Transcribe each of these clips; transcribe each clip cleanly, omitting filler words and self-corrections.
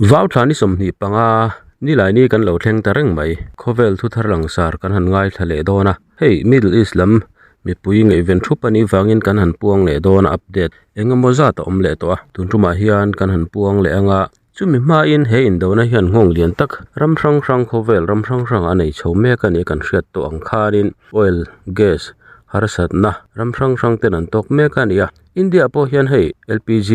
Vau thla ni 25 Nilaini kan lo thleng ta reng mai. Khawvel thu thar langsar kan han ngaithla leh dawn a. Hei Middle East lam mipui ngaihven thup a nih vangin kan han puang leh dawn a update eng emaw zat a awm leh tawh a. Tun tumah hian kan han puang leh ang a. Chumi hmain he indona hian nghawng lian tak ram hrang hrang khawvel ram hrang hrang a nei chho mek a nih kan hriat tawh ang khanin oil, gas harsatna ram hrang hrang ten an tawk mek a ni a. India pawh hian hei LPG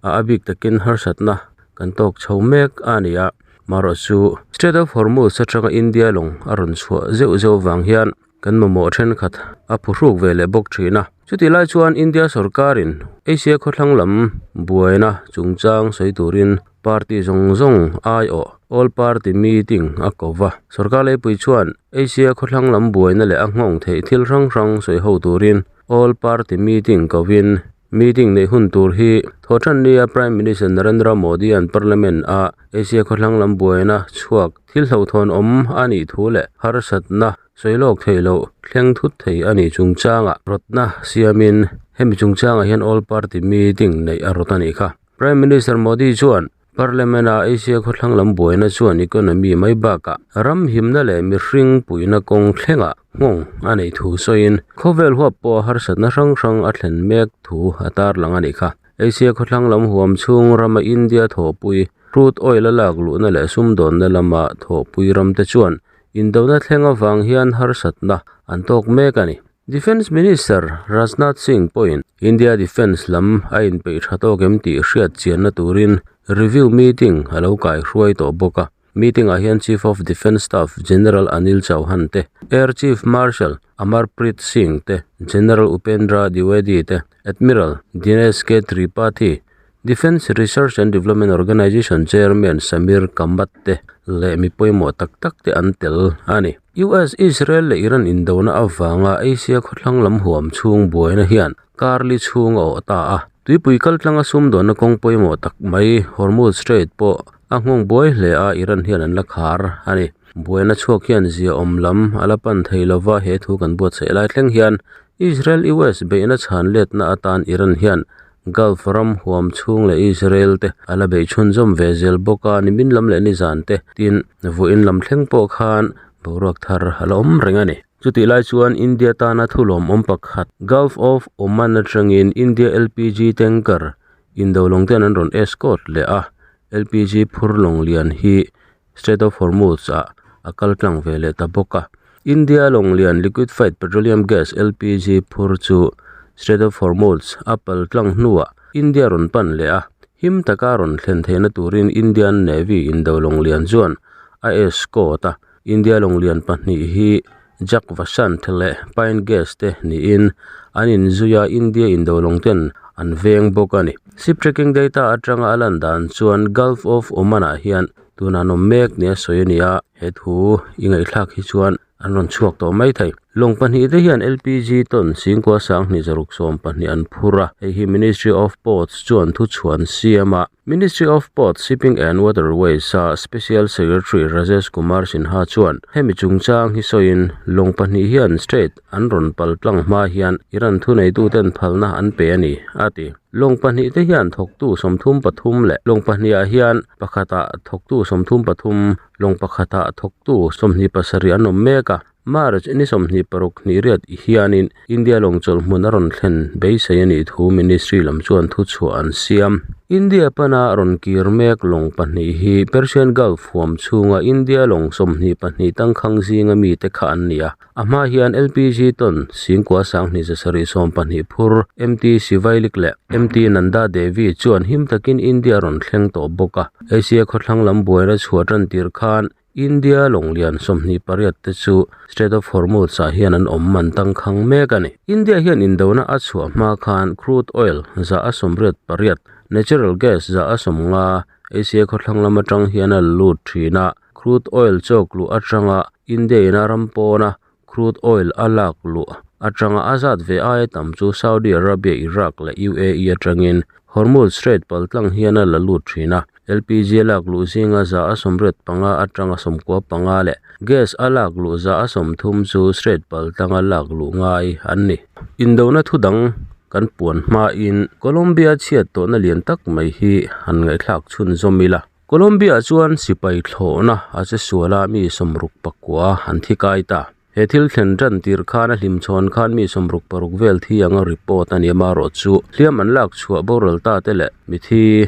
a a bik takin harsatna kan tawk chho mek a ni a. Marawh chu Strait of Hormuz atanga India lawng a rawn chhuah zeuh zeuh vang hian kan mamawh thenkhat a phuhruk ve leh bawk thin a. Chutih lai chuan India sorkarin Asia khawthlang lam buaina chungchang sawi turin party zawng zawng aiawh All Party Meeting a ko va. Sorkar leipui chuan Asia khawthlang lam buaina leh a nghawng theih thil hrang hrang sawi ho turin All Party Meeting kovin meeting neih hun tur hi thawhtan nia Prime Minister Narendra Modi an Parliament a Asia khawthlang lam buaina chhuak thil hlauhthawn awm a nih thu leh harsatna sawi lawk theih loh thleng thut thei a nih chungchangah rawtna siamin hemi chungchangah hian All Party Meeting neih a rawt a nih kha. Prime Minister Modi chuan Parliament a Asia khawthlang lam buaina chuan economy mai bakah ram himna leh mihring puihna kawng thlengah nghawng a neih thu sawiin khawvel huap pawh harsatna hrang hrang a thlen mek thu a tarlang a nih kha. Asia khawthlang lam huam chhung rama India thawhpui crude oil a lak luhna leh sumdawnna lama thawhpui ramte chuan indona thleng avang hian harsatna an tawk mek a ni. Defence Minister Rajnath Singh pawhin India Defence lam a inpeih tha tawk em tih hriat chianna turin review meeting a lo kaihruai tawh bawk a. Meeting ah hian Chief of Defence Staff General Anil Chauhan te, Air Chief Marshal Amarpreet Singh te, General Upendra Dwivedi te, Admiral Dinesh K Tripathi, Defence Research and Development Organisation Chairman Samir Kamat te leh mi pawimawh tak tak te an tel a ni. US, Israel leh Iran indona avanga Asia khawthlang lam huam chhung buaina hian karli chhung a awh ta a. Tuipui kaltlanga sumdawnna kawng pawimawh tak mai Hormuz Strait pawh a nghawng buai hle a, Iran hian an la khar a ni. Buaina chhuak hian ziaawm lam a la pan thei lova he thu kan buatsaih lai thleng hian Israel-US beihna chhan letna atan Iran hian Gulf ram huam chhung leh Israel te a la beih chhunzawm ve zel bawk a, nimin lam leh nizan te tin vawiin lam thleng pawh khan boruak thar a la awm reng a ni. Chutih lai chuan India tana thulawmawm pakhat Gulf of Oman atangin India LPG tanker indolawng ten an rawn escort leh a, LPG phur lawng lian hi Strait of Hormuz ah a kal tlang ve leh ta bawk a. India lawng lian Liquefied Petroleum Gas, LPG, phur chu Strait of Hormuz a pal tlang hnuah India rawn pan leh a, him taka rawn thlen theihna turin Indian Navy indo lawng lian chuan a escort a. India lawng lian pahnih hi Jag Vasant leh Pine Gas te niin an inzui a, India indo lawng ten an veng bawk a ni. Ship tracking data atanga a lan dan chuan Gulf of Oman ah hian tunah an awm mek nia sawi a ni a, he thu i ngaihthlak hi chuan an rawn chhuak tawh mai thei. Lawng pahnih te hian LPG tawn singkua sanghnih zaruk 12 an phur a, hei hi Ministry of Ports chuan thuchhuah an siam a. Ministry of Ports, Shipping and Waterways a Special Secretary Rajesh Kumar Sinha chuan hemi chungchang hi sawiin lawng pahnih hian Strait an rawn pal tlang hma hian Iran thuneituten phalna an pe a ni, a ti. Lawng pahnih te hian thawktu 33 leh lawng pahnih ah hian pakhatah thawktu 33, lawng pakhatah thawktu 27 an awm mek a. March ni 26 hnih riat hianin India lawng chawlh hmun a rawn thlen beisei a nih thu Ministry lam chuan thuchhuah an siam. India pana rawn kir mek lawng pahnih hi Persian Gulf huam chhunga India lawng 22 tangkhang zinga mite kha an ni a. A hma hian LPG tawn singkua sanghnih zasarih 12 phur MT Sivailik leh MT Nanda Devi chuan him takin India rawn thleng tawh bawk a. Asia khawthlang lam buaina chhuah tan tir khan India lawng lian 28 te chu Strait of Hormuz ah hian an awm man tangkhang mek a ni. India hian indona a chhuah hma khan crude oil 88%, natural gas 50% Asia khawthlang lam atang hian a la lut thin a, crude oil chawk luh atanga India in a ram pawna crude oil a lak luh atanga a zat ve aia tam chu Saudi Arabia, Iraq leh UAE atangin Hormuz Strait paltlang hian a la lut thin a. LPG a lak luh zinga 85% atanga 95 leh gas a lak luh 30% chu Strait paltlanga lak luh ngai an ni. Indona thu dang kan puan hmain Colombia chhiat tawhna lian tak mai hi han ngaihthlak chhunzawm ila. Colombia chuan sipai thlawhna a che sual a, mi sawmruk pakua an thi kai ta. He thil thlen tan tir khan a hlimchhawn khan mi 66 vel thi anga report a ni amaherawhchu hliam an lak chhuah boral ta te leh mithi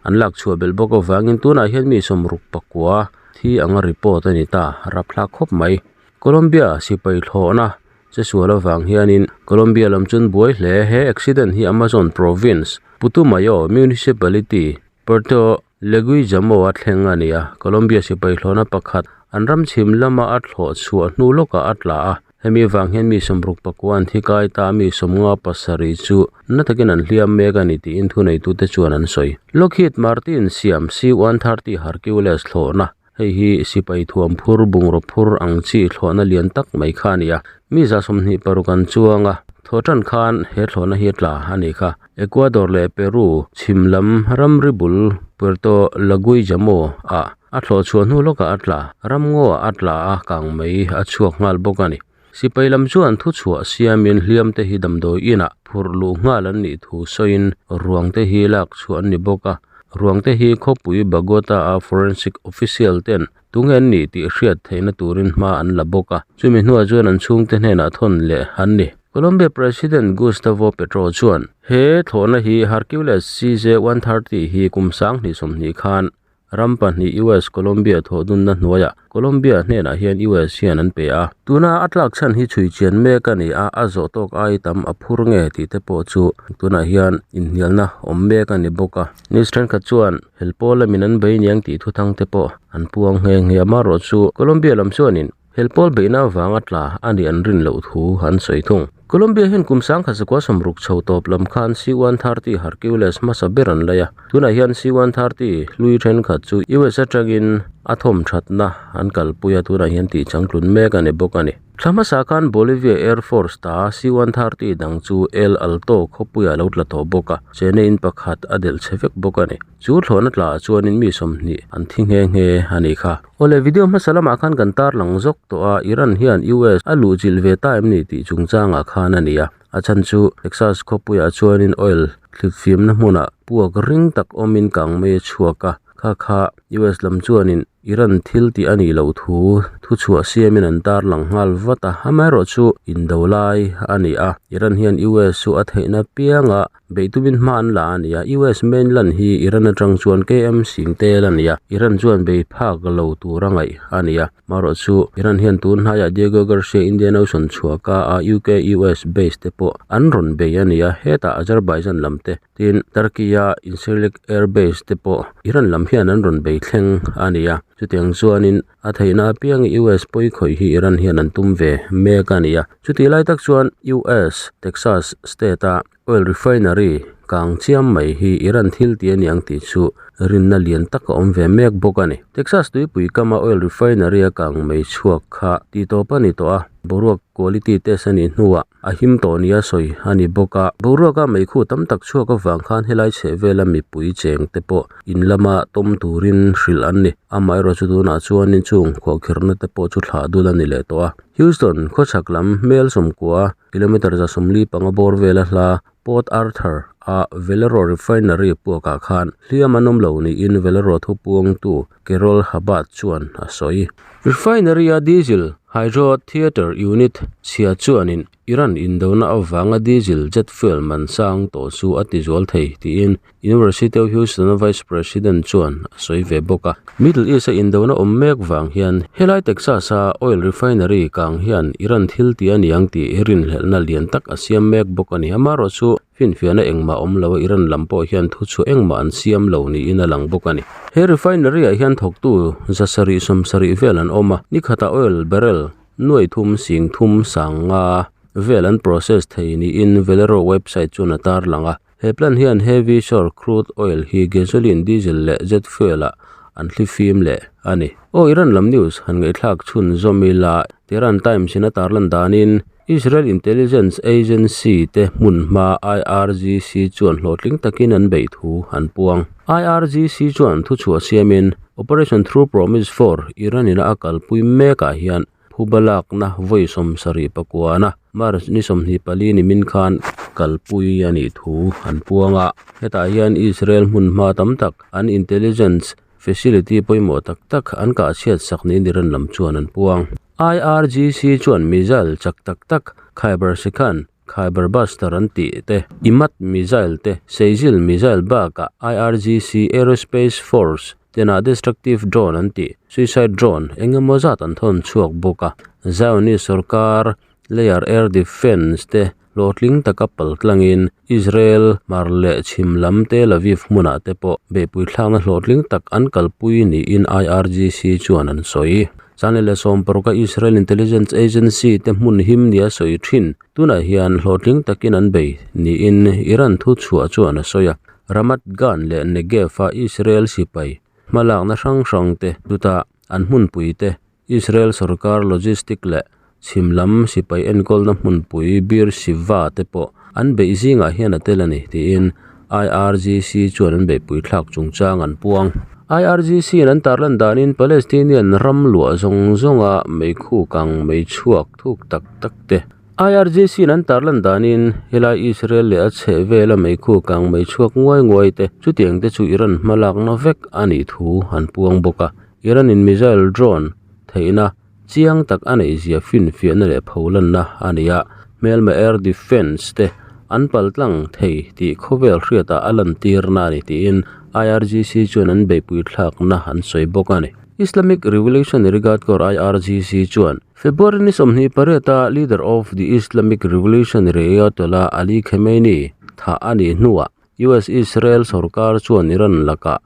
an lak chhuah belh bawk avangin tunah hian mi 69 thi anga report a ni ta rapthlak khawp mai. Colombia sipai thlawhna che sual avang hianin Colombia lam chuan buai hle he accident hi Amazon province Putumayo municipality Puerto Leguizamo a thleng a ni a, Colombia sipai hlawhna pakhat an ram chhim lama a thlawh chhuah hnu lawkah a tla a, hemi avang hian mi 69 an thi kai ta a, mi 57 chu na takin an hliam mek a ni tiin thuneitute chuan an sawi. Lockheed Martin siam C-130 Hercules thlawhna, hei hi sipai thuam phur bungraw phur ang chi thlawhna lian tak mai kha a ni a, mi 26 an chuang a, thaw tan khan he thlawhna hi a tla a ni kha. Ecuador leh Peru chhim lam ramri bul Puerto Leguizamo ah a thlawh chhuah hnu lawkah a tla, ramngaw ah a tla a, kang mai a chhuak nghal bawk a ni. Sipai lam chuan thuchhuah siamin hliam te hi damdawi inah phurh luh nghal an nih thu sawiin ruang te hi lak chhuah an ni bawk a, ruang te hi khawpui Bogota a forensic official ten tunge an nih tih hriat theihna turin hma an la bawk a, chumi hnuah chuan an chhungte hnenah thawn leh an ni. Colombia President Gustavo Petro chuan he thlawhna hi Hercules CJ-130 hi kum 2020 khan ram pahnih US-Colombia thawhdunna hnuaiah Colombia hnenah hian US hian an pe a. Tuna a tlak chhan hi chhui chian mek a ni a, a zawh tawk ai tam a phur nge tih te pawh chu tunah hian inhnialna awm mek a ni bawk a. News thenkhat chuan hel pawl lamin an bei niang tih thuthang te pawh an puang nghe nghe a, amaherawh chu Colombia lam chuanin Hel pawl beihna avanga tla a nih an rin loh thu an sawi thung. Colombia hian kum 1960 chho tawp lam khan C-130 Hercules hmasa ber an lei a, tunah hian C-130 hlui thenkhat chu US atangin a thawm thatna an kalpui a, tunah hian tih changtlun mek a ni bawk a ni. Thla hmasa khan Bolivia Air Force ta C-130 dang chu El Alto khawpuiah a lo tla tawh bawk a, chena in pakhat a delh chhe vek bawk a ni. Chu thlawhna tlaah chuanin mi 20 an thi nghe nghe a ni kha. Awle video hmasa lamah khan kan tarlang zawk tawh a, Iran hian US a luh chilh ve ta em ni tih chungchangah khan a ni a. A chhan chu Texas khawpuiah chuanin oil thlitfimna hmunah puak ring tak awmin kang mai a chhuak a, kha kha US lam chuanin Iran thil tih a nih loh thu thuchhuah siamin an tarlang nghal vat a, amaherawhchu indo lai a ni a, Iran hian US chu a theihna pianga Beihtumin hma an la a ni a, US mainland hi Iran atang chuan KM sing tel a ni a, Iran chuan bei phak lo tur a ngaih a ni a. Marawh chu Iran hian tun hnaiah Diego Garcia Indian Ocean chhuah ka a UK US base te pawh an rawn bei a ni a, hetah Azerbaijan lam te tin Turkey a Incirlik Air Base te pawh Iran lam hian an rawn bei thleng a ni a. Chutiang chuanin a theihna apiang US pawi khawih hi Iran hian an tum ve mek a ni a. Chutih lai tak chuan US Texas state a Oil refinery kang chiam mai hi Iran thil ti a ni ang tih chu rinna lian tak a awm ve mek bawk a ni. Texas tuipui kama oil refinery a kang mai chhuak kha tih tawp a ni tawh a, boruak quality test a nih hnuah a him tawh nia sawi a ni bawk a. Boruaka meikhu tam tak chhuak avang khan helai chheh vela mipui cheng te pawh in lama tawm turin hrilh an ni. Amaherawh chu tunah chuanin chung khuahkhirhna te pawh chu thlah dul a ni leh tawh a. Houston khawchhak lam hmel 90 Kilometre 45 bawr vela hla Port Arthur a Valero Refinery puakah khan hliam an awm lo niin Valero thupuangtu Carol Hubbard chuan a sawi. Refinery a diesel hydro theatre unit chhia chuanin Iran indona avanga diesel jet fuel man sang tawh chu a tizual thei tiin University of Houston a Vice President chuan a sawi ve bawk a. Middle East a indona awm mek vang hian helai Texas a oil refinery kang hian Iran thil tih a ni ang tih rinhlelhna lian tak a siam mek bawk a ni. Amaherawh chu finfiahna engmah awm lo a Iran lam pawh hian thu chhuah engmah an siam lo niin a lang bawk a ni. He refinery ah hian thawktu 770 vel an awm a, nikhatah oil barrel nuai thum sing thum sang nga vel an process thei niin Valero website chuan a tarlang a. He plant hian heavy sour crude oil hi gasoline, diesel leh jet fuel ah an hli fim leh a ni. Aw Iran lam news han ngaihthlak chhun zawm ila Tehran Times in a tarlan danin Israel Intelligence Agency te hmun hma IRGC chuan hlawhtling takin an beih thu an puang. IRGC chuan thuchhuah siamin Operation True Promise 4 Iran ina a kalpui mekah hian Phuba lakna vawi 79 na March ni 24 ni min khan kalpui a nih thu an puang a. Hetah hian Israel hmun hma tam tak an intelligence. facility pawimawh tak tak an kah chhiat sak niin Iran lam chuan an puang. IRGC chuan missile chak tak tak Khaibar Shikhan, Khaibar Buster an tih te, Imad missile te, Sejil missile bakah IRGC Aerospace Force tena destructive drone an tih, suicide drone, eng emaw zat an thawn chhuak bawk a. Zionist sorkar Layer Air Defence te hlawhtling taka pal tlangin Israel hmar leh chhim lam Tel Aviv hmunah te pawh beihpui thlakna hlawhtling tak an kalpui niin IRGC chuan an sawi. Channel leh sawmparuk a Israel Intelligence Agency te hmun him nia sawi thin tunah hian hlawhtling takin an bei niin Iran thuchhuah chuan a sawi a. Ramat Gan leh Negev a Israel sipai hmalakna hrang hrang te chutah an hmunpui te Israel sorkar logistic leh chhim lam sipai enkawlna hmunpui Beer Sheva te pawh an beih zingah hian a tel a ni tiin IRGC chuan an beihpui thlak chungchang an puang. IRGC in an tarlan danin Palestinian ram luah zawng zawnga meikhu kang mei chhuak thuk tak tak te IRGC in an tarlan danin helai Israel leh a chheh vela meikhu kang mei chhuak nguai nguai te chutiang te chu Iran hmalakna vek a nih thu an puang bawk a. Iran in missile drone theihna chiang tak a neih zia finfiahna leh pholanna a ni a, hmelma air defence te an pal tlang thei tih khawvel hriatah a lantirna a ni tiin IRGC chuan an beihpui thlakna an sawi bawk a ni. Islamic Revolutionary Guard Corps, IRGC, chuan February ni 28 a leader of the Islamic Revolutionary Ayatollah Ali Khamenei thah a nih hnuah US-Israel sorkar chuan Iran lakah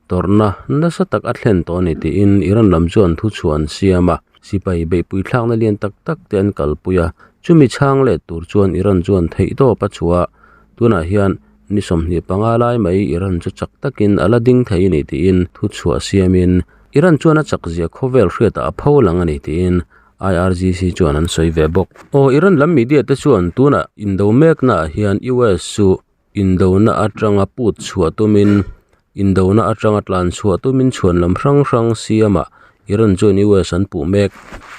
Tawrhna nasa tak a thlen tawh a ni tiin Iran lam chuan thuchhuah an siam a, sipai beihpui thlakna lian tak tak te an kalpui a, chumi chhang let tur chuan Iran chuan theihtawp a chhuah a, tunah hian ni 25 lai mai Iran chu chak takin a la ding thei a ni tiin thuchhuah siamin Iran chuan a chakzia khawvel hriatah a pho lang a ni tiin IRGC chuan an sawi ve bawk. Aw Iran lam media te chuan tunah indo meknaah hian US chu Indona atanga put chhuah tumin Indona atanga tlan chhuah tumin chhuan lam hrang hrang siamah Iran chuan US an puh mek.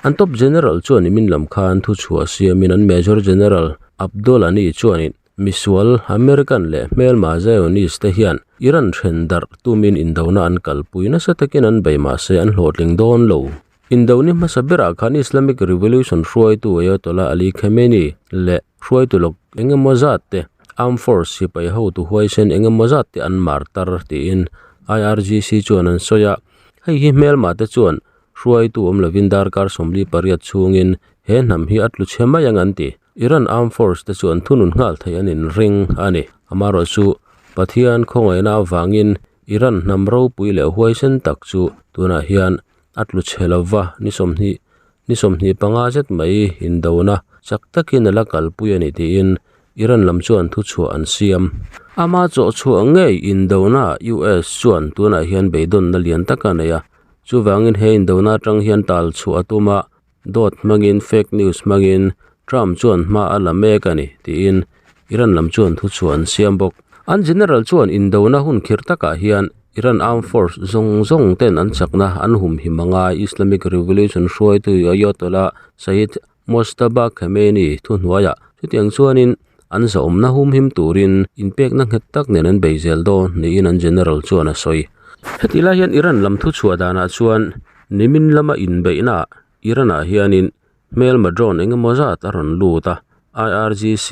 An top general chuan nimin lam khan thu chhuah siamin an Major General Abdolani chuanin misual American leh hmelma Zionist te hian Iran then darh tumin indona an kalpui nasa takin an bei mahse an hlawhtling dawn lo. Indoni hmasa berah khan Islamic Revolution hruaitu Ayatollah Ali Khamenei leh hruaitu lawk eng emaw zat te, Armed Force sipai hotu huaisen eng emaw zat te an mar tar tiin IRGC chuan an sawi a. Hei hi hmelmah te chuan hruaitu awm lovin darkar 48 chhungin he hnam hi a tlu chhe mai ang an ti. Iran Armed Force te chu an thunun nghal thei an inring a ni. Amaherawhchu Pathian khawngaihna avangin Iran hnam ropui leh huaisen tak chu tunah hian a tlu chhe lova ni sawmhnih ni 25 zet mai indona chak takin a la kalpui a ni tiin Iran lam chuan thuchhuah an siam. Ama chawhchhuah ngei indona US chuan tunah hian beidawnna lian tak a nei a, chuvangin he indona atang hian tal chhuah a tum a, dawt hmangin fake news hmangin Trump chuan hma a la mek a ni tiin Iran lam chuan thuchhuah an siam bawk. An general chuan indona hun khirh takah hian Iran armed force zawng zawng ten an chakna an humhim anga Islamic Revolution hruaitu Ayatollah Sayyid Mojtaba Khamenei thuhnuaiah chutiang chuanin an zahawmna humhim turin inpekna nghet tak nen an bei zel dawn niin an general chuan a sawi. Heti lai hian Iran lam thuchhuah danah chuan nimin lama inbeihnaah Iran-ah hianin Hmelma drone eng emaw zat a rawn lut a, IRGC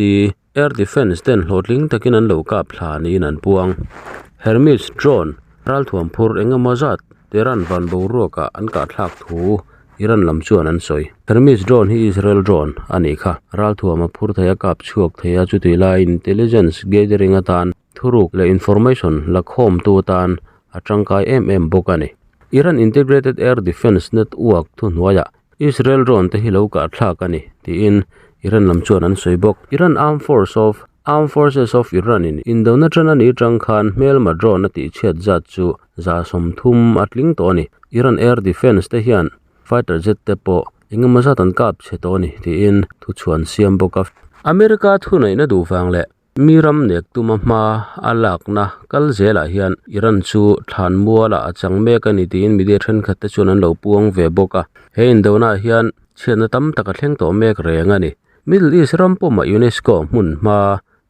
Air Defence ten hlawhtling takin an lo kap thla niin an puang. Hermes drone ralthuam phur eng emaw zat Tehran van boruakah an kah thlak thu Iran lam chuan an sawi. Hermes drone hi Israel drone a nih kha. Ralthuam a phur thei a kap chhuak thei a, chutih laiin intelligence gathering atan thuruk leh information la khawmtu atan a tangkai em em bawk a ni. Iran Integrated Air Defence Network thuhnuaiah Israel drone te hi lo kah thlak a ni, tiin Iran lam chuan an sawi bawk. Iran Armed Force of Armed Forces of Iran in indona tan a nih atang khan hmelma drone a tihchhiat zat chu 30% a tling tawh a ni. Iran Air Defence te hian fighter jet te pawh engemaw zat an kap chhe tawh a ni, tiin thuchhuan siam bawk a. America thuneihna duh vang leh Mi ram nek tuma hma a lakna kal zelah hian Iran chu thlan mualah a chang mek a ni tiin media thenkhat te chuan an lo puang ve bawk a. He indona ah hian chhiatna tam tak a thleng tawh mek reng a ni. Middle East ram pumah UNESCO hmun hma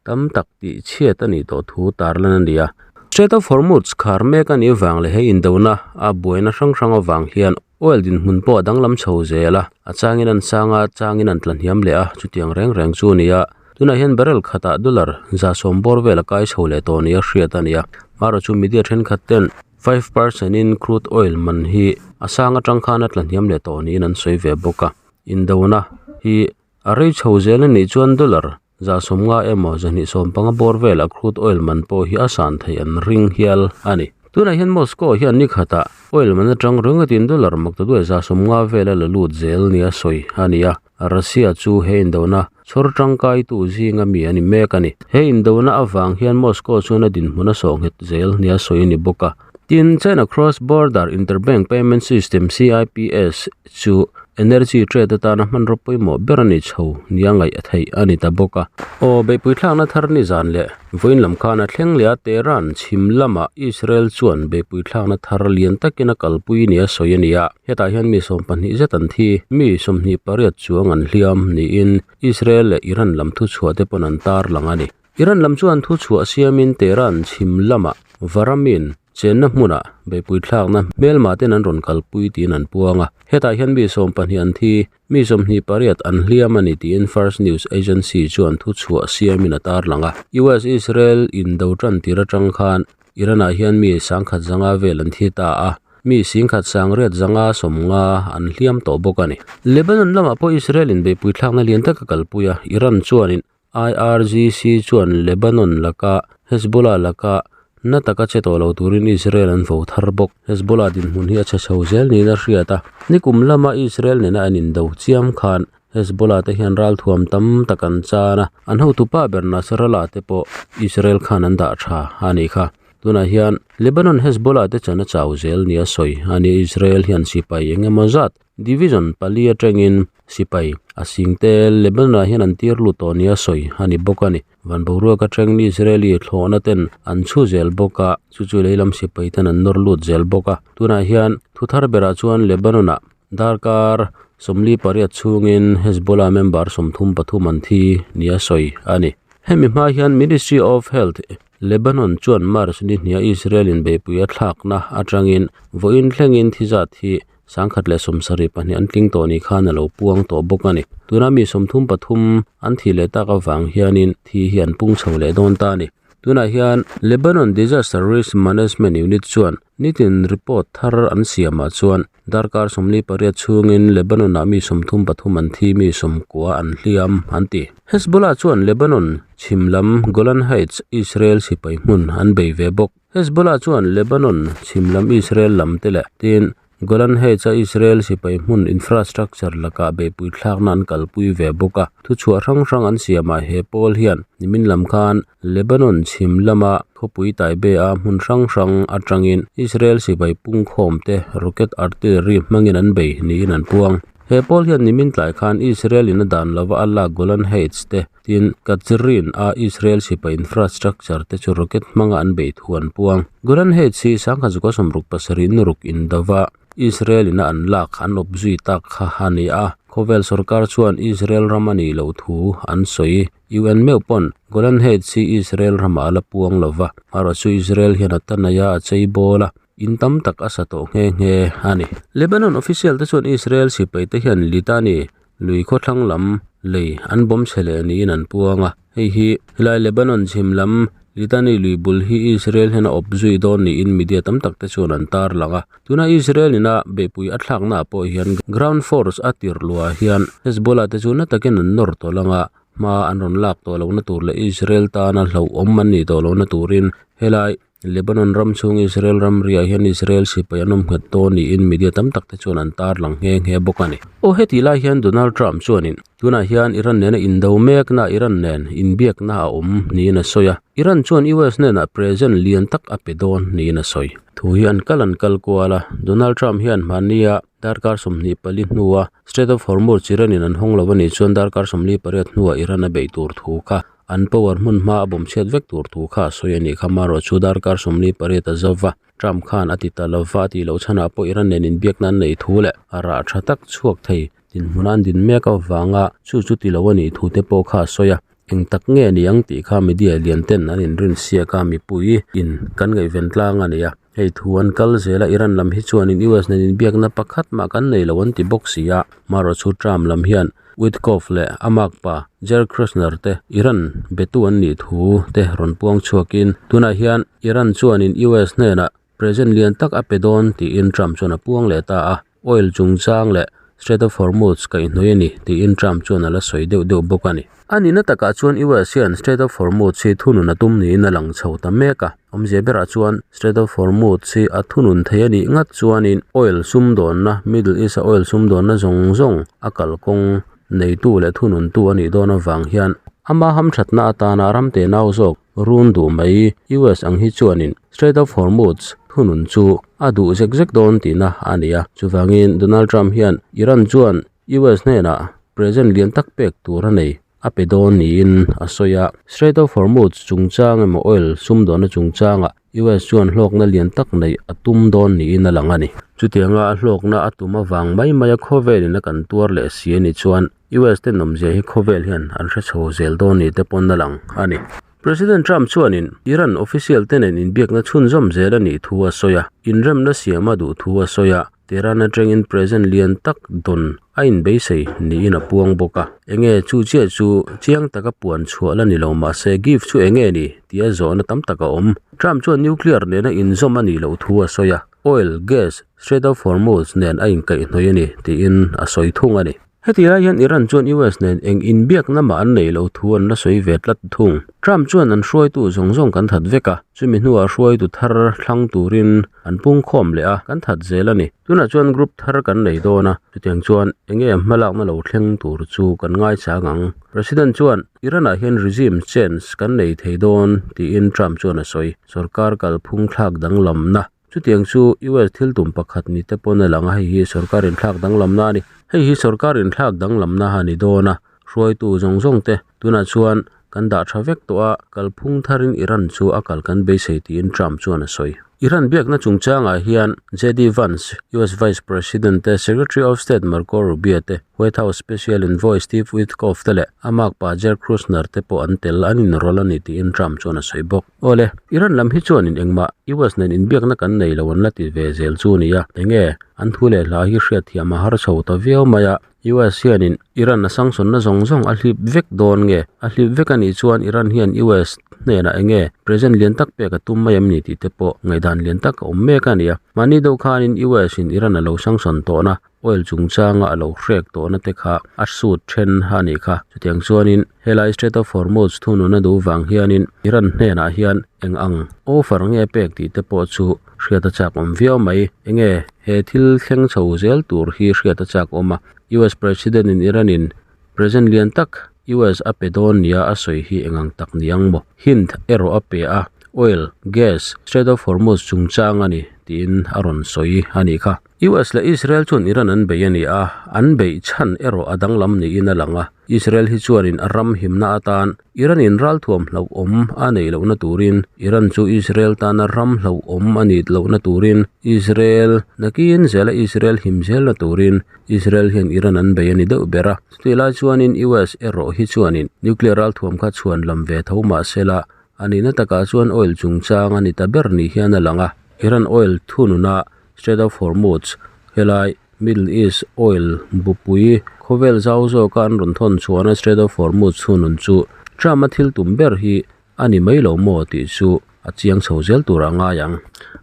tam tak tih chhiat a nih tawh thu tarlan a ni a. Strait of Hormuz khar mek a nih vang leh he indona a buaina hrang hrang avang hian oil dinhmun pawh a danglam chho zel a, a changin an sang a, a changin an tla hniam leh a, chutiang reng reng chu a ni a. Tunah hian barrel khatah dollar 110 bawr vel a kai chho leh tawh nia hriat a ni a, marawh chu media thenkhat ten 5% in crude oil man hi a sang atang khan a tla hniam leh tawh niin an sawi ve bawk a, indona hi a rei chho zel a nih chuan dollar 150 emaw 275 bawr velah crude oil man pawh hi a san theih an ring hial a ni. Tunah hian Moscow hian ni khatah oil man atang ringawtin dollar maktaduai 150 vel a la lut zel nia sawi a ni a. Russia chu he indona chhawr tangkaitu zinga mi a ni mek a ni. He indona avang hian Moscow chuan a dinhmun a sawh nghet zel nia sawi a ni bawk a. Tin, China Cross Border Interbank Payment System, CIPS, chu energy trade atana hmanraw pawimawh ber a ni chho nia ngaih a theih a ni ta bawk a. Aw, beihpui thlakna thar ni zan leh vawiin lam khan a thleng leh a, Tehran chhim lamah Israel chuan beihpui thlakna thar lian takin a kalpui nia sawi a ni a. Hetah hian mi 12 zet an thi, mi 28 chuang an hliam niin Israel leh Iran lam thuchhuah te pawn an tarlang a ni. Iran lam chuan thuchhuah siamin Tehran chhim lamah Varamin chenna hmunah beihpui thlakna hmelma ten an rawn kalpui tiin an puang a. Hetah hian mi 12 an thi, mi 28 an hliam a ni tiin Fars News Agency chuan thuchhuah siamin a tarlang a. US-Israel indo tan tir atang khan Iran-ah hian mi 1,500 vel an thi ta a, mi 1,150 an hliam tawh bawk a ni. Lebanon lamah pawh Israel-in beihpui thlakna lian tak a kalpui a, Iran chuanin IRGC chuan Lebanon laka Hezbollah laka na taka che tawh lo turin Israel an vo thar bawk. Hezbollah dinhmun hi a chhe chho zel niin a hriat a, nikum lama Israel nena an indo chiam khan Hezbollah te hian ralthuam tam tak an chan a, an hotupa ber Nasrallah te pawh Israel khan an dah tha a nih kha. Tunah hian Lebanon Hezbollah te chan a chau zel nia sawi a ni. Israel hian sipai eng emaw zat division pali atangin sipai a sing te Lebanon ah hian an tir lut tawh nia sawi a ni bawk a ni. Van boruak atangin Israeli thlawhna ten an chhu zel bawk a, chu chu leilam sipai ten an nawr lut zel bawk a. Tunah hian thu thar berah chuan Lebanon ah Darkar 48 chhungin Hezbollah member 33 an thi nia sawi a ni. Hemi hma hian Ministry of Health Lebanon chuan March ni hnia Israel in beihpui a thlakna atangin vawiin thlengin thi zat hi 172 an tling tawh ni khan a lo puang tawh bawk a ni. Tuna mi 33 an thih leh tak avang hianin thi hi an pung chho leh dawn ta a ni. Tunah hian Lebanon Disaster Risk Management Unit chuan nitin report thar an siamah chuan Darkar 48 chhungin Lebanon-ah mi 33 an thi, mi 90 an hliam, an ti. Hezbollah chuan Lebanon chhim lam Golan Heights Israel sipai hmun an bei ve bawk. Hezbollah chuan Lebanon chhim lam Israel lam te leh tin Golan Heights-a Israel sipai hmun infrastructure lakah beihpui thlakna an kalpui ve bawk a. Thuchhuah hrang hrang an siamah he pawl hian nimin lam khan Lebanon chhim lama khawpui Taybeh-a hmun hrang hrang atangin Israel sipai pungkhawmte rocket artillery hmangin an bei niin an puang. He pawl hian nimin tlai khan Israel in a dan lova a lak Golan Heights te tin Katzrin a Israel sipai infrastructure te chu rocket hmanga an bei thu an puang. Golan Heights hi 1967 in ruk indova Israel in a an lak an awp zui tak kha a ni a, khawvel sorkar chuan Israel ram a nih loh thu an sawi. UN meuh pawn Golan Heights hi Israel ramah a la puang lo va, erawh chu Israel hian a tanai a, a chei bawl a, in tam tak a sa tawh nghe nghe a ni. Lebanon official te chuan Israel sipai te hian Litani lui khawthlang lam lei an bawm chhe leh niin an puang a, hei hi helai Lebanon chhim lam Litani lui bul hi Israel hian a awp zui dawn niin media tam tak te chuan an tarlang a. Tuna Israel ina beihpui a thlaknaah pawh hian ground force a tirh luah hian Hezbollah te chu na takin an nawr tawh lang a, hma an rawn lak tawh lohna tur leh Israel tana hlauhawm an nih tawh lohna turin helai Lebanon ram chhung Israel ramriah hian Israel sipai an awm nghet dawn niin media tam tak te chuan an tarlang nghe nghe bawk a ni. Aw hetih lai hian Donald Trump chuanin tunah hian Iran nena indo mekna Iran nen inbiakna a awm niin a sawi a, Iran chuan US hnenah present lian tak a pe dawn niin a sawi. Thu hi an kal an kal kual a, Donald Trump hian hmahnia darkar 24 hnua Strait of Hormuz Iran in an hawng lo a nih chuan darkar 48 hnuah Iran a beih tur thu kha an power hmun hma a bawm chhiat vek tur thu kha a sawi a nih kha. Marawh chu darkar 48 a zo va, Trump khan a ti ta lo va, a tih loh chhanah pawh Iran nen inbiakna an neih thu leh a rah tha tak chhuak thei dinhmun an din mek avanga chu chu ti lo a nih thu te pawh kha a sawi a. Eng tak nge ni ang tih kha media lian ten an inrin siak a, mipui in kan ngaihven tlang a ni a. Hei thu an kal zel a, Iran lam hi chuanin US nen inbiakna pakhat mah kan nei lo an ti bawk si a. Marawhchu Trump lam hian Witkoff leh a makpa Jared Kushner te Iran betu an nih thu te rawn puang chhuakin tunah hian Iran chuanin US hnenah Present lian tak a pe dawn tiin Trump chuan a puang leh ta a, oil chungchang leh Strait of Hormuz kaihhnawih a ni tiin Trump chuan a la sawi deuh deuh bawk a ni. A nihna takah chuan US hian Strait of Hormuz hi thunun a tum niin a lang chho ta mek a, awmzia berah chuan Strait of Hormuz hi a thunun thei a nih ngat chuanin oil sumdawnna, Middle East a oil sumdawnna zawng zawng a kalkawng neitu leh thununtu a nih dawn avang hian ama hamthatna atana ram tenau zawk Run duh mai, US ang hi chuanin Strait of Hormuz thunun chu a duh zek zek dawn tihna a ni a. Chuvangin Donald Trump hian Iran chuan US hnenah present lian tak pek tur a nei a pe dawn niin a sawi a. Strait of Hormuz chungchang emaw oil sumdawnna chungchangah US chuan hlawkna lian tak neih a tum dawn niin a lang a ni. Chutianga a hlawkna a tum avang mai maia khawvelin a kan tuar leh si a nih chuan US te nawmzia hi khawvel hian an hre chho zel dawn ni te pawn a lang a ni. President Trump chuanin Iran official te nen inbiakna chhunzawm zel a nih thu a sawi a, inremna siam a duh thu a sawi a, Tehran atangin present lian tak dawn a inbeisei niin a puang bawk a. Enge chu chiah chu chiang taka puan chhuah la ni lo mahse gift chu enge ni tia zawhna tam tak a awm. Trump chuan nuclear nena inzawm a nih loh thu a sawi a, oil, gas, Strait of Hormuz nen a inkaihhnawih a ni tiin a sawi thung a ni. Heti lai hian Iran chuan US nen eng inbiakna mah an neih loh thu an la sawi ve tlat thung. Trump chuan an hruaitu zawng zawng kan that vek a, chumi hnuah hruaitu thar thlang turin an pungkhawm leh a, kan that zel a ni. Tunah chuan group thar kan nei dawn a, chutiang chuan enge hmalakna lo thleng tur chu kan ngaichang ang. President chuan Iran-ah hian regime change kan nei thei dawn tiin Trump chuan a sawi. Sorkar kalphung thlak danglamna Chutiang chu US thil tum pakhat ni te pawn a lang a, hei hi sorkar inthlak danglamna a ni. Hei hi sorkar inthlak danglamna a ni dawn a, hruaitu zawng zawng te tunah chuan kan dah tha vek tawh a, kalphung tharin Iran chu a kal kan beisei tiin Trump chuan a sawi. Iran biakna chungchangah hian JD Vance, US Vice President te, Secretary of State Marco Rubio te, White House Special Envoy Steve Witkoff te leh a makpa Jared Kushner te pawh an tel an inrawlh a ni tiin Trump chuan a sawi bawk. Awle, Iran lam hi chuanin engmah US nen inbiakna kan nei lo an la ti ve zel chu nia. Enge, an thu leh hla hi hriatthiam a har chho ta viau mai a, US hianin Iran a sangsawnna zawng zawng a hlip vek dawn nge? A hlip vek a nih chuan Iran hian US hnenah enge present lian tak pek a tum mai em ni tih te pawh ngaihdan lian tak a awm mek a nia. Mahni deuh khanin US in Iran a lo sangsawn tawhna Oil chungchanga a lo hrek tawhna te kha a sut then a nih kha. Chutiang chuanin helai Strait of Hormuz thunun a duh vang hianin Iran hnenah hian eng ang offer nge pek tih te pawh chu hriat a chak awm viau mai. Enge he thil thleng chho zel tur hi hriat a chak awm a, US President in Iran in present lian tak US a pe dawn nia a sawi hi eng ang tak ni ang maw? Hint erawh a pe a, oil, gas, Strait of Hormuz chungchang a ni tiin a rawn sawi a nih kha. US leh Israel chuan Iran an bei a ni a, an beih chhan erawh a danglam niin a lang a. Israel hi chuanin a ram himna atan Iran-in ralthuam hlauhawm a neih lohna turin, Iran chu Israel tana ram hlauhawm a nih lohna turin, Israel nakin zela Israel him zelna turin Israel hian Iran an bei a ni deuh ber a. Chutih lai chuanin US erawh hi chuanin nuclear ralthuam kha chhuan lam ve tho mah sela a nihna takah chuan oil chungchang a ni ta ber ni hian a lang a. Iran oil thununa Strait of Hormuz, helai Middle East oil bupui khawvel zau zawka an rawn thawn chhuahna Strait of Hormuz chhunun chu Trump-a thil tum ber hi a ni mai lo maw tih chu a chiang chho zel tur a ngai ang.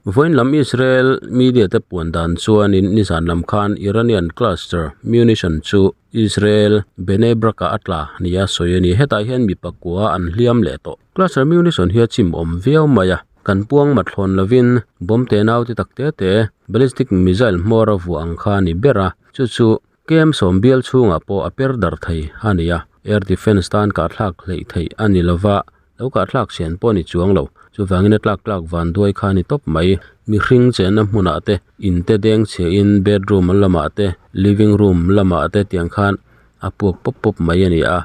Vawiin lam Israel media te puan dan chuanin nizan lam khan Iranian cluster munition chu Israel Bnei Brak-ah a tla nia sawi a ni. Hetah hian mi pakua an hliam leh tawh. Cluster munition hi a chim awm viau mai a. Kan puang mat hlawn lovin bomb te nau te tak te te ballistic missile hmawr a vuah ang kha a ni ber a, chu chu KM sawm bial chhungah pawh a per dar thei a ni a, air defence tan kahthlak hleih theih a ni lova, lo kahthlak sian pawh a ni chuang lo, chuvangin a tlak tlak van duai kha a ni tawp mai, mihring chenna hmunah te in te deng chhia in bedroom lamah te living room lamah te tiang khan a puak pawp pawp mai a ni a,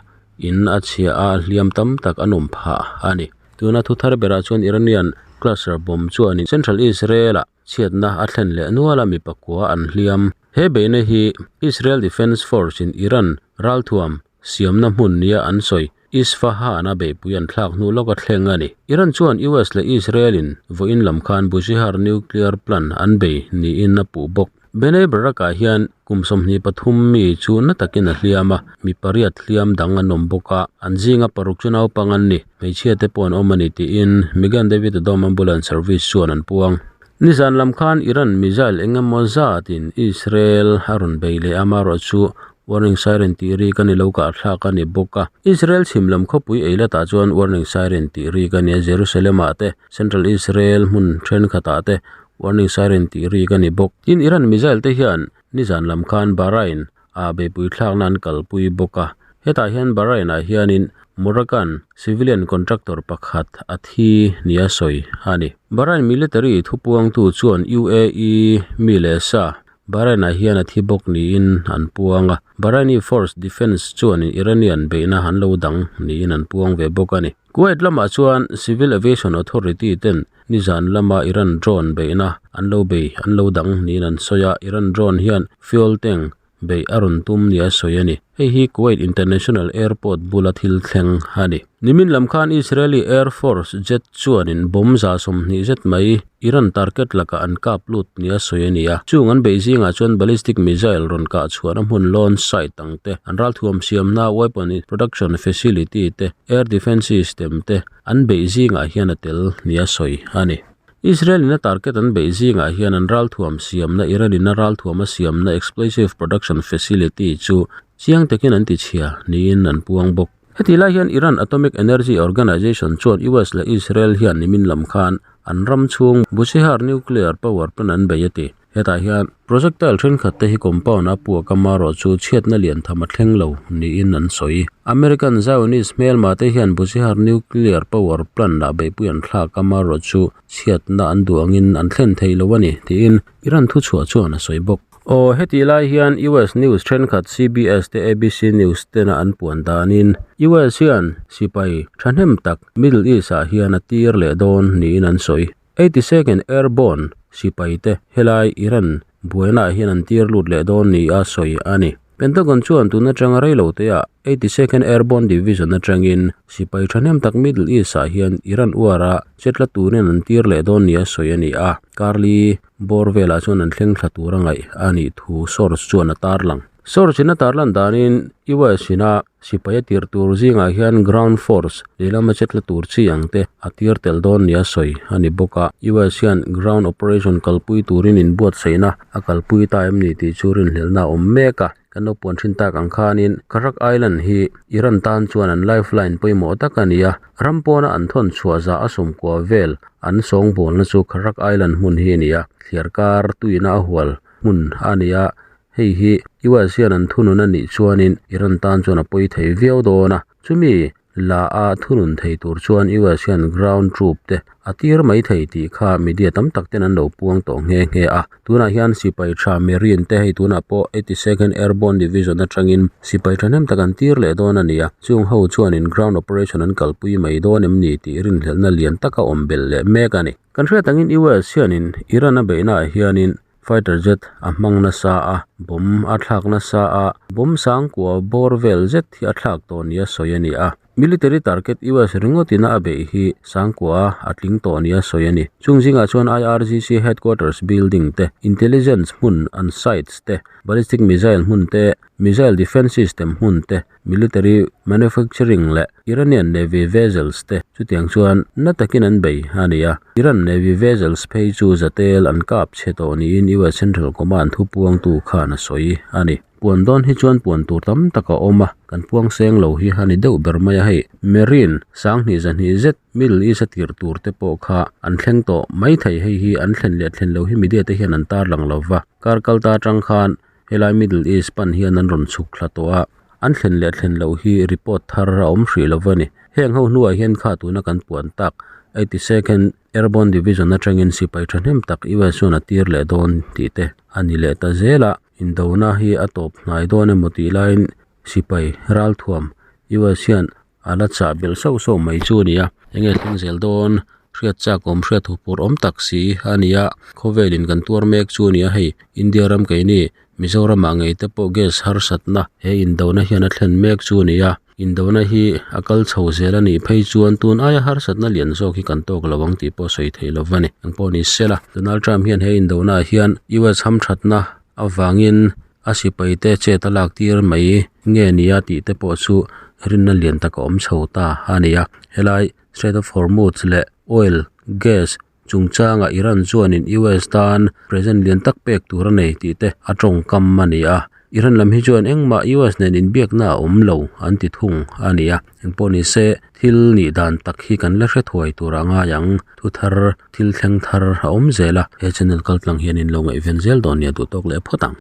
in a chhia a hliam tam tak an awm phah a ni. Tuna thu thar berah chuan Iranian cluster bomb chuanin Central Israel-ah chhiatna a thlen leh nual a, mi pakua an hliam. He beihna hi Israel Defense Force-in Iran ralthuam siamna hmun nia an sawi. Isfahan-a beihpui an thlak hnu lawka thleng a ni. Iran chuan US leh Israel-in vawiin lam khan Bushehr nuclear plant an bei niin a puh bawk. Bnei Brak-ah hian kum 23 mi chu na takin a hliam a, mi pariat hliam dang an awm bawk a, an zinga paruk chu naupang an ni, hmeichhia te pawh an awm a ni tiin Megan David Adom Ambulance Service chuan an puang. Nizan lam khan Iran missile eng emaw zatin Israel a rawn bei leh a, amaherawhchu warning siren tih rik a ni lo kah thlak a ni bawk a. Israel chhim lam khawpui Eilat-ah chuan warning siren tih rik a ni a, Jerusalem-ah te, Central Israel hmun thenkhatah te warning siren tih rik a ni bawk. Tin, Iran missile te hian nizan lam khan Bahrain ah beihpui thlakna an kalpui bawk a. Hetah hian Bahrain-ah hianin Moroccan civilian contractor pakhat a thi nia sawi a ni. Bahrain military thupuangtu chuan UAE mi leh sa Bahrain-ah hian a thi bawk niin an puang a. Bahraini Force Defence chuanin Iranian beihna an lo dang niin an puang ve bawk a ni. Kuwait lamah chuan Civil Aviation Authority ten nizan lama Iran drone beihna an lo bei an lo dang niin an sawi a, Iran drone hian fuel tank beih a rawn tum nia sawi a ni. Hei hi Kuwait International Airport bula thil thleng a ni. Nimin lam khan Israeli Air Force jet chuanin bomb 120 zet mai Iran target lakah an kap lut nia sawi a ni a. Chung an beih zingah chuan ballistic missile rawn kah chhuahna hmun launch site ang te, an ralthuam siamna weapon production facility te, air defence system te an beih zingah hian a tel nia sawi a ni. Israel in a target an beih zingah hian an ralthuam siamna Iran in a ralthuam a siamna explosive production facility chu chiang takin an tichhia niin an puang bawk. Heti lai hian Iran Atomic Energy Organization chuan US leh Israel hian nimin lam khan an ram chhung Bushehr nuclear power plant an bei a ti. Hetah hian projectile thenkhat te hi compound a puak a marawh chu chhiatna lian tham a thleng lo niin an sawi. American Zionist hmelma te hian Bushehr nuclear power plant ah beihpui an thlak a marawh chu chhiatna an duh angin an thlen thei lo a ni tiin Iran thuchhuah chuan a sawi bawk. Aw hetih lai hian US news thenkhat CBS te ABC News tena an puan danin US hian sipai thahnem tak Middle East ah hian a tir leh dawn niin an sawi. 82nd Airborne sipai te helai Iran buaina ah hian an tir lut leh dawn ni a sawi a ni. Pentagon chuan tun atanga reilo te ah 82nd Airborne Division atangin sipai thahnem tak Middle East ah hian Iran uara chetla turin an tir leh dawn ni a sawi a ni a. Karli Bawr velah chuan an thleng thla tur a ngaih a nih thu source chuan a tarlang. Source in a tarlan danin US ina sipai a tir tur zingah hian ground force lehlam a che tla tur chi ang te a tir tel dawn nia sawi a ni bawk a. US hian ground operation kalpui turin inbuatsaihna a kalpui ta em ni tih chu rinhlelhna a awm mek a. Kan lo puan thin tak ang khanin Kharak Island hi Iran tan chuan an lifeline pawimawh tak a ni a, ram pawna an thawn chhuah zah a sawmkua vel an sawngbawlna chu Kharak Island hmun hi a ni a, thliar kar tuina a hual hmun a ni a, hei hi US hian an thunun a nih chuanin Iran tan chuan a pawi thei viau dawn a, chumi La a thunun thei tur chuan US hian ground troop te a tir mai thei tih kha media tam tak ten an lo puang tawh nghe nghe a. Tunah hian sipai tha Marine te hei tunah pawh 82nd Airborne Division atangin sipai thahnem tak an tir leh dawn a ni a. Chung ho chuanin ground operation an kalpui mai dawn em ni tih rinhlelhna lian tak a awm belh leh mek a ni. Kan hriat angin US hianin Iran a beihnaah hianin Fighter jet a hmang nasa a, bomb a thlak nasa a, bomb sangkua bawr vel zet hi a thlak tawh nia sawi a ni a. Military target US ringawt ina a beih hi sangkua a tling tawh nia sawi a ni. Chung zingah chuan IRGC headquarters building te, intelligence hmun an sites te, ballistic missile hmun te, missile defence system hmun te, military manufacturing leh Iranian Navy vessels te chutiang chuan na takin an bei a ni a. Iran Navy vessels phei chu zatel an kap chhe tawh niin US Central Command thupuangtu khan a sawi a ni. Puan dawn hi chuan puan tur tam tak a awm a, kan puang seng lo hi a ni deuh ber mai a hei. Marine 2000 200 zet Middle East a tirh tur te pawh kha an thleng tawh mai thei hei hi an thlen leh thlen lo hi media te hian an tarlang lova. Kar kalta atang khan Helai Middle East pan hian an rawn chhuk thla tawh a, an thlen leh thlen loh hi report thar a awm hrih lo va ni. Heng ho hnuah hian kha tuna kan puan tak 82nd Airborne Division atangin sipai thahnem tak US chuan a tir leh dawn tih te a ni leh ta zel a, indona hi a tawp hnai dawn emaw tih laiin sipai ralthuam US hian A la chah belh sauh sauh mai chu a ni a, enge thleng zel dawn hriat chak awm hriat huphurh awm tak si a ni a, khawvelin kan tuar mek chu a ni a, hei India ram keini Mizoramah ngei te pawh gas harsatna he indona hian a thlen mek chu a ni a. Indona hi a kal chho zel a nih phei chuan tun aia harsatna lian zawk hi kan tawk lo ang tih pawh sawi theih lo va ni. Engpawh ni sela Donald Trump hian he indona ah hian US hamthatna avangin a sipai te chet a lak tir mai nge ni a tih te pawh chu rinna lian tak a awm chho ta a ni a helai strait of hormuz leh oil gas chungchangah Iran chuanin U_S tan present lian tak pek tur a nei tih te a tawngkam a ni a Iran lam hi chuan engmah U_S nen inbiakna a awm lo an ti thung a ni a engpawh ni se thil nih dan tak hi kan la hre thuai tur a ngai ang thu thar thil thleng thar a awm zel a he channel kal tlang hian in lo ngaihven zel dawn nia duh tawk leh phawt ang.